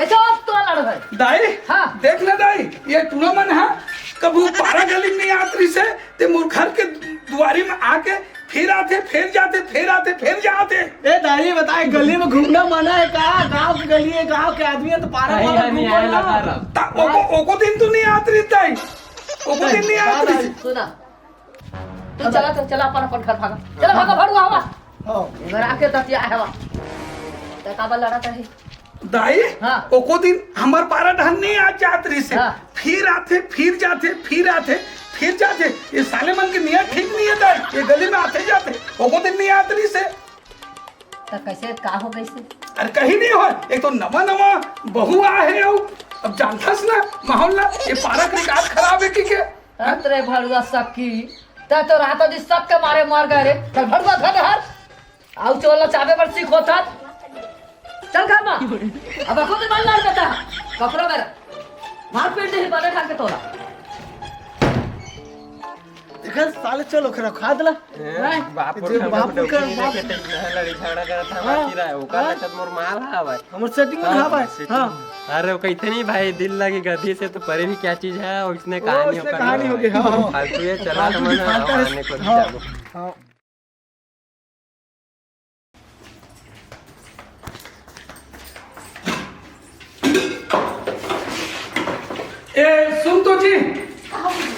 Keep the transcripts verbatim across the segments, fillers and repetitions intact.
ए, चुप, तो लड़ भाई। दाई, हाँ। देख ना दाई, ये टूरा मन हा कभू पारा गली में नहीं आत रहिसे, ते मोर घर के दुआरी में आके फिर आथे, फिर जाथे, फिर आथे, फिर जाथे। ए दाई, बताए, गली में घूमना मना है का? गांव की गली है, गांव के आदमी है, तो पारा नहीं, वाला नहीं, घूमो नहीं, ना। लगा रहा। ता ओको, ओको दिन तो नहीं आत रहिस दाई। ओको दिन नहीं आत रहिस। सुना, तू चला, चला, चला, अपन, अपन घर भागा। चला, भागा, भड़ुआ, आवा। हाँ। घर आके ततिया है, वा। ते काबर लड़त रही? दाई, हाँ। ओको दिन हमर पारा डहन नहीं आ जात रहिस हे। हाँ। फिर आथे, फिर जाथे, फिर आथे, फिर जाथे। ये साले मन के नियत ठीक नहीं है दाई। ये गली में आथे जाथे, ओको दिन नहीं आत रहिस हे। त कैसे, का हो गइसे? अरे कहीं नहीं हो, एक तो नवा नवा बहू आ है, अउ अब जानथस ना माहौल ना, ये पारा के रिकार्ड खराब है कि के? अरे भड़ुआ सक्की, ते तो रात दिन सक के मारे मर गए रे। चल भड़ुआ घर हर। आउ चोला चाबे बर सीख होता। चल घर मा। अब खुद मन लाल बता। कपड़ा कर। मार पीट दे बने खा के तोला। देखा साले, चलो खरा खाद ला। हैं? बाप रे, बाप रे, बाप रे। लड़ी झगड़ा करत था, हाँ। बाकी रहा, ओकर हाँ। लगत मोर माल हा भाई। हमर सेटिंग हाँ, खा भाई। सेटिंग। हाँ। अरे वो कहते नहीं भाई, दिल लगी गधी से तो परे भी क्या चीज है, और इसने वो कहानी इसने ओकर कहानी हो गई, हाँ, हाँ। फालतू ये चला फालतू तो मना दिखाता है। आने को हाँ। चालू। हाँ। ए, सुन तो जी,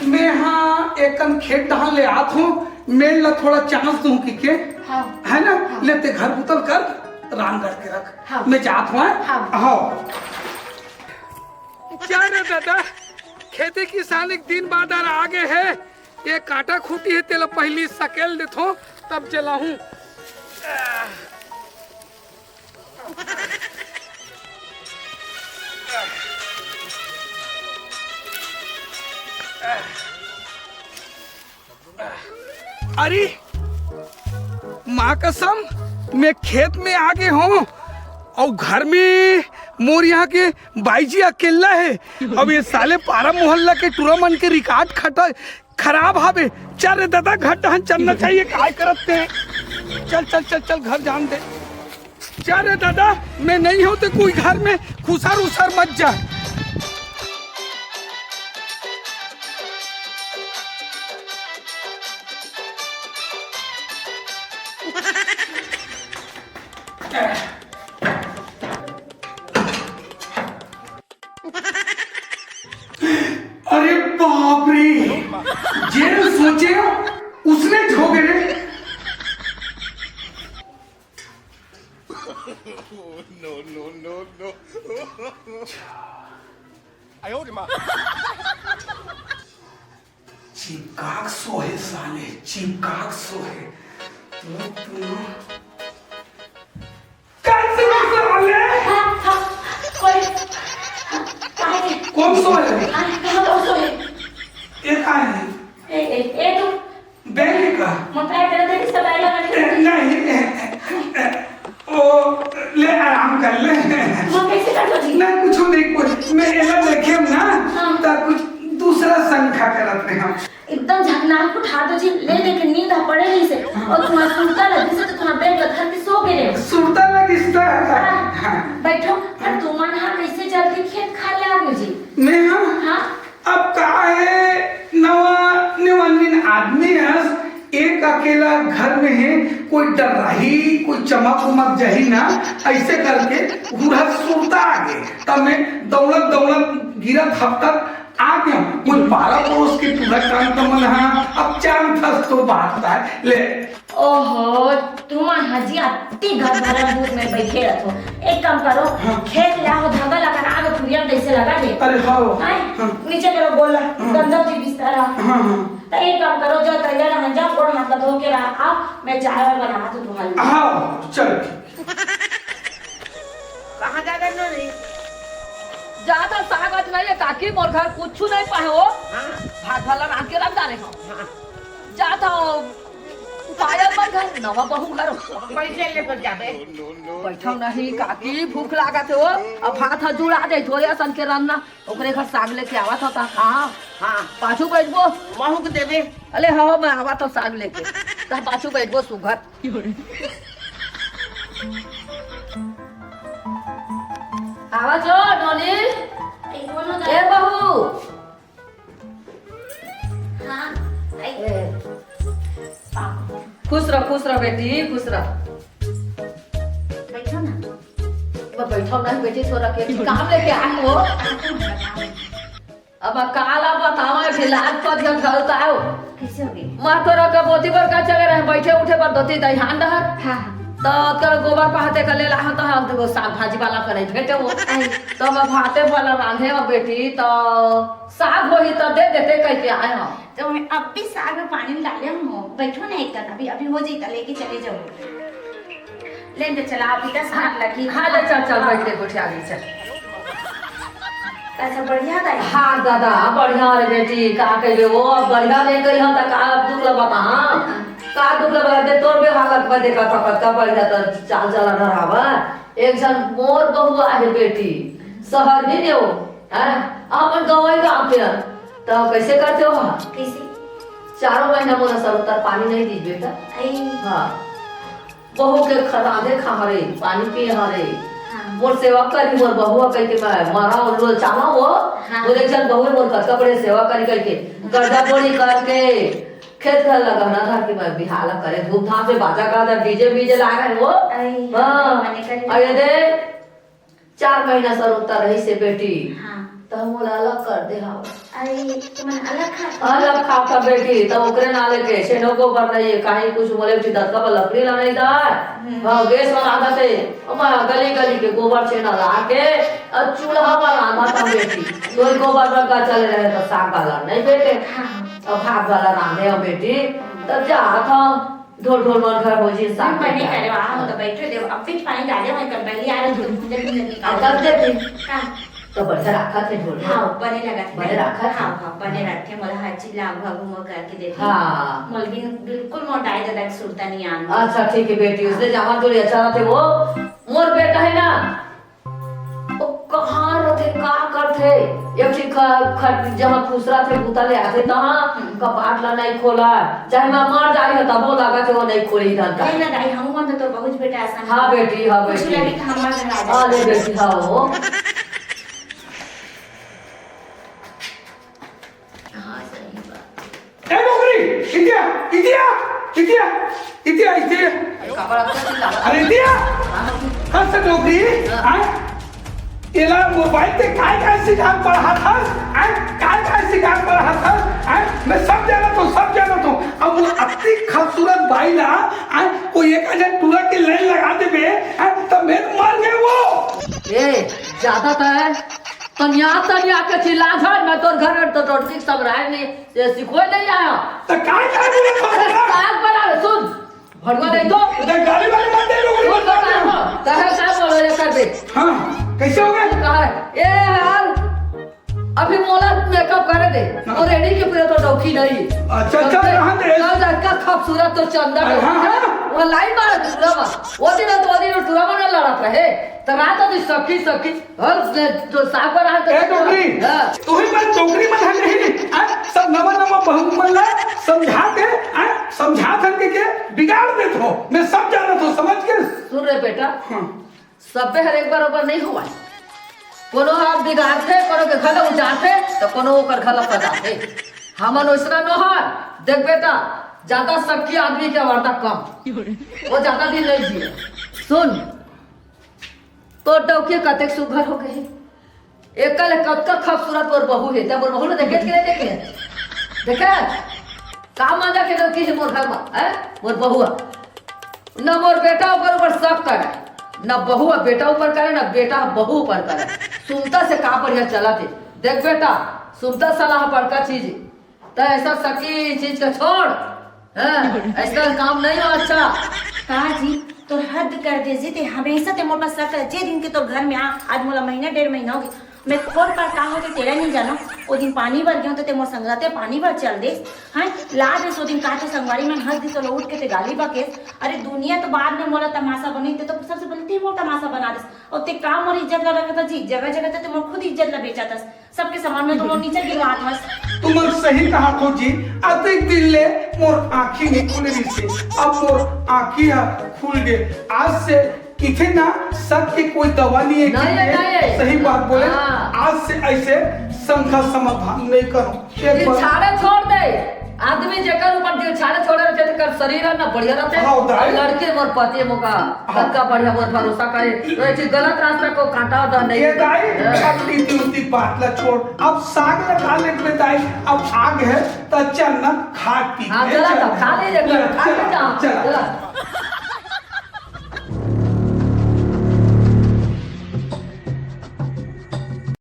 मैं हाँ एकन खेत डहान ले आत हूँ, मेड़ ला थोड़ा चांस दूँ कि के? हाँ। है ना? हाँ। ले ते घर बुतल कर, रांध कर के रख। हाँ। मैं जात हूँ, हैं? हाँ। हाँ। क्या रे दादा, खेती किसानी के दिन बादर आगे है, ये कांटा खूंटी हे, तेला पहिली सकेल देथों, तब जलाहूं। अरे माँ कसम, मैं खेत में आगे हूँ अउ घर में मोर यहाँ के बाई जी अकेला हे। अब ये साले पारा मोहल्ला के टूरा मन के रिकार्ड खटा खराब हावे। चल रे दादा, घर डहन चलना चाहिए, काय करत ते? चल, चल, चल, चल, घर जान दे। चल रे दादा, मैं नहीं हों ते कोई घर में खुसर उसर मत जा। अरे बाप रे, जेन सोचे उसने होगे रे। No, no, no, no। चिपकाक सोहे साले, चिपकाक सोहे। तू, तू। कौन से में से वाले? हाँ, हाँ, कोई, हाँ, कहाँ है? कौन सो है? हाँ, कहाँ कौन सो है? ये कहाँ है? ए, ए, ए, तू। बैंक का? मैं पैर दर्द है, इसका पैर लगा ए, दे। नहीं, ए, ए, ए, ओ, ले आराम कर ले। मैं कैसे कर दो जी? नहीं, कुछ नहीं, कुछ। मैं एला देखे ना, हाँ। तो कुछ दूसरा शंका करत रहे हम। एकदम झकनाक उठा दो जी, ले देखे नींद आ पड़े नहीं से। और तुम्हारा सुरता लगी से तो तुम्हारा बेड पर धर के सो गए रहे। सुरता लगी से तो? हाँ। हाँ। बैठो, पर तुमन हा कैसे जल्दी खेत खार ले आ गए जी? मैं हाँ? हाँ? अब का है, नवा निवन्निन आदमी हस, एक अकेला घर में है, कोई डर्राही, कोई चमक उमक जाही ना, ऐसे करके हुरहर सुरता आगे। तब मैं दौड़त दौड़त गिरत हफ्तत आ गया, कोई पारा पड़ोस के टूरा कांत मन हा, अब चांद फस तो बात है, ले। ओहो, तुमन हजी अति घर भरन भूत में बैठे रहथो। एक काम करो, हाँ। खेत ले आओ, धागा लगा ना, आगे पुरिया कैसे लगा दे। अरे हाँ। आए, हाँ। नीचे करो, गोला, हाँ। गंदा जी बिस्तर है। हाँ, हाँ। तो एक काम करो, जो तैयार रहन जा, गोड़ हाथ धो के रहा, आओ, मैं चाय और बना दो तुम्हारे लिए। हाँ, चल ठीक। कहाँ जा रहे हो रे? जात हँव साग आज नहीं है काकी, मोर घर कुछ नहीं पाए हो। हाँ। भात भला रांध के रख डारे हो। हाँ। जात हँव पायल मन घर, नवा बहू घर। पैसे लेकर जाबे। बैठो नहीं काकी, भूख लागत हो। अब भात ह जुड़ा दे, थोड़े असन के रन्ना। ओकरे घर साग लेके आवत हो ता। हाँ। हाँ। पाछू बैठबो। महू के देबे। अले हो, मैं आवत हो साग लेके। ता पाछू बैठबो सुघर। आवा जो, डोली। ए, बोलो ना। ए, बहू। हाँ, आई। ए। खुश रह, खुश रह बेटी, खुश रह। बैठो ना। मैं बैठो ना, बेटी, छोरा के काम लेके आई हो। अब काला बतावा कि लाज पद का घर उतारो। कैसे हो गई? माँ तोरा का बोती बर का चले रहे, बैठे उठे बर दोती दहियान रहत। हाँ, हाँ। तो तोर गोबर पहाते का ले लाहन तो हम तो साग भाजी वाला करे भेटे हो। आई। तो मैं भाते वाला रांधे हो बेटी, तो साग होही तो दे देते कह के आए हो। तो मैं अब भी साग में पानी डाले हूँ, बैठो ना एक तक, अभी, अभी हो जाता, लेके चले जाओ। ले दे चला, अभी दस मिनट लगी। हाँ, ले चल, चल, बैठ ले, गोठिया ले चल। अच्छा, बढ़िया दाई। हाँ दादा, बढ़िया रे बेटी, का कहिबे वो, अब बढ़िया नहीं कही हम, त का दुख लगा बता, हाँ? का दुख लगा दे, तोर भी हालत में देखा था, कतका बढ़िया त चाल चलन रहावा। एक झन मोर बहुआ हे बेटी, शहर में ने हो, हैं? अपन गंवई गाँव के, त कैसे करते हो, हाँ? कैसे? चारों महीना मोला सरोतर पानी नहीं दी बेटा। आई। हाँ। बहू के ख-, रांधे खा हरे, पानी पिए हरे। हाँ। मोर सेवा करी, मोर बहुआ कह के मैं मरा और लो चाहा वो। हाँ। मोर एक झन बहू है, मोर कतका बड़े सेवा करी कह के। कर्जा बोनी करके, खेत घर ला गहना धर के मैं बिहाव ला करे, धूमधाम से बाजा गाजा, डीजे बीजे लाए रहे वो। आई, हाँ। मने करे। अरे दे, चार महीना सरोतर रहिस हे बेटी। हाँ। त मोला अलग कर दे हव। अरे, तुमन अलग खाता? अलग खाता बेटी, त ओकरे नाले के छेनो गोबर नहीं है, काहे कुछ बोले उठी दतका पर लकड़ी ला नहीं दाय। हम्म। हाँ, गैस वाला आदत है। अम्मा गली गली के गोबर छेना ला के अउ चूल्हा पर रांधा था बेटी। तो गोबर पर का चले रहे तो साग वाला नहीं बेटे। हाँ। अब भात वाला रांधे हो बेटी, तब जा था। ढोल ढोल मन घर हो जी, साग बने के करे, वहाँ हम तो बैठे देव, अब फिर पानी डाले हुए कर, पहले आ रहे तो पूजा भी करने का। अब तब दे दी। का? तो बढ़िया रखा थे ढोल। हाँ, बने लगा थे। बने रखा थे। हाँ, हाँ, बने रखे, मोला हर चीज लागू आगू मोर करके देती। हाँ। मोल भी बिल्कुल मोर दाई दादा के सुरता नहीं आन। अच्छा, ठीक है बेटी, उसने जहाँ जोड़ी अच्छा रहते वो, मोर बेटा है ना, ओ कहाँ रथे, का करथे? एक ठी ख-, खट, जहाँ खुसरा थे, बुता ले आथे, तहाँ हम्म। कपाट ला नहीं खोला। चाहे मैं मर जाही, तबो लागत हे, वो नहीं खोली धन का। नहीं ना दाई, हम मन तो तोर बहुत बेटा ऐसा हाँ बेटी, हाँ कुछ बेटी। लगे तो हमारे घर आ हाँ, ले जाए। बेटी, हाँ, वो। हाँ, सही बात। ए डोकरी, इतिया, इतिया, इतिया, इतिया, इतिया। अरे, कपड़ा तो नहीं लगा। अरे, इतिया। हाँ। हंस डोकरी, हाँ। हाँ? एला मोबाइल पे काय काय सिखान पढ़ा था? हाँ? काय काय सिखान पढ़ा था? हाँ? मैं सब जानत हूँ, सब जानत हूँ। अब वो अति खूबसूरत बाई ला, हाँ? कोई एक हजार टूरा के लाइन लगा देबे, हाँ? तब मैं मर गए वो। ए, ज्यादा तो है। तनिया, तनिया के चिल्ला झन, मैं तोर घर में तो टोटकी समराय नहीं, ये सिखोय नहीं आया। तो काय, काय बोलत हो अरे, बेटा? साग बना ले, सुन। भड़वा नहीं तो। तो गाली वाली मत दे, लोग सुन, मत बता दे। ना, तहे का बोलो ये कर दे। हाँ, कैसे हो गए? कहा है? ए यार, अभी मोला मेकअप करे दे। हाँ। वो रेडी के पूरा तो डौकी नहीं। अच्छा, अच्छा, अब कहाँ दे? कल रात का खूबसूरत तो चंदा अरे, हाँ, डौकी। हाँ। वो लाइन मारा दूसरा बार। वो दिन तो, वो दिन दूसरा बार लड़ा रहे। तो रात तो सखी, सखी। और से जो साग पर रहा ए, डोकरी, हाँ। तू ही मन डोकरी मन है नहीं, आ, सब नवा नवा बहू मन ला समझा के, आ, समझा थन के, के बिगाड़ देत हो। मैं सब जानत हो, समझ के। सुन रे बेटा, हाँ। सबे हर एक बरोबर नहीं हुआ। कोनो ह बिगाड़थे, कोनो के घर उजाड़थे, तो कोनो ओकर घर सजाथे। हमन ओइसना नोहर। देख बेटा, ज्यादा सक्की आदमी के वार्ता कम। वो ज्यादा दिन नहीं जिए। सुन, तोर डौकी कतेक सुघर हो गए हे। एकर ले कतका खूबसूरत मोर बहू हे। तब मोर बहू ने देखे के नहीं देखे? देखे? का मजा के डौकी हे मोर घर में, हैं? मोर बहुआ। न मोर बेटा ऊपर, ऊपर शक करे, न बहुआ बेटा ऊपर करे, न बेटा बहू ऊपर करे। सुनता से का बढ़िया चला थे। देख बेटा, सुनता सलाह बड़का चीज हे। त ऐसा सकी चीज का छोड़, हैं? ऐसा काम नहीं हो अच्छा। का जी, तोर हद कर दे जी, ते हमेशा ते मोर पर शक करे। जे दिन के तोर घर में आ, आज मोला महीना डेढ़ महीना हो गया, मैं कोन पर का होके तेला नहीं जानो। ओ दिन पानी भर गयो तो ते मोर संगते पानी भर चल देस, हैं? ला देस ओ दिन का तो संगवारी मन हंस दिस, ओला उठ के ते गाली बकेस। अरे दुनिया तो बाद में मोला तमाशा बनी, ते तो सबसे पहले ते मोर तमाशा बना देस। और ते का मोर इज्जत ला रखत हस जी, जगह जगह ते, ते मोर खुद इज्जत ला बेचत हस। सबके सामने तो मोर नीचे गिरवात हस। तुमन सही कहा थो जी, अतेक दिन ले मोर आँखी नहीं खुले रहिसे, अब मोर आँखी ह खुल गे। आज से किथे ना शक के कोई दवा नहीं है नहीं, कि नहीं। सही बात बोले। हाँ। आज से ऐसे शंका समाधान नहीं करो। एक बार छाड़े छोड़ दे। आदमी जेकर ऊपर दिल छाड़े छोड़े रहिथे, तेकर शरीर ह ना बढ़िया रहिथे। हाँ, दाई। अउ लड़की मोर पति मोका हाँ। कतका बढ़िया मोर भरोसा करे, तो ये चीज गलत रास्ता को काटा होता नहीं। ये दाई, हाँ। अब इतनी उतनी बात ला छोड़, अब साग ला खा ले बे दाई, अब आग है तो चल ना, खा पी हाँ, के चला चल। तो, खा ले, चला, खा ले, चला, चला। चला।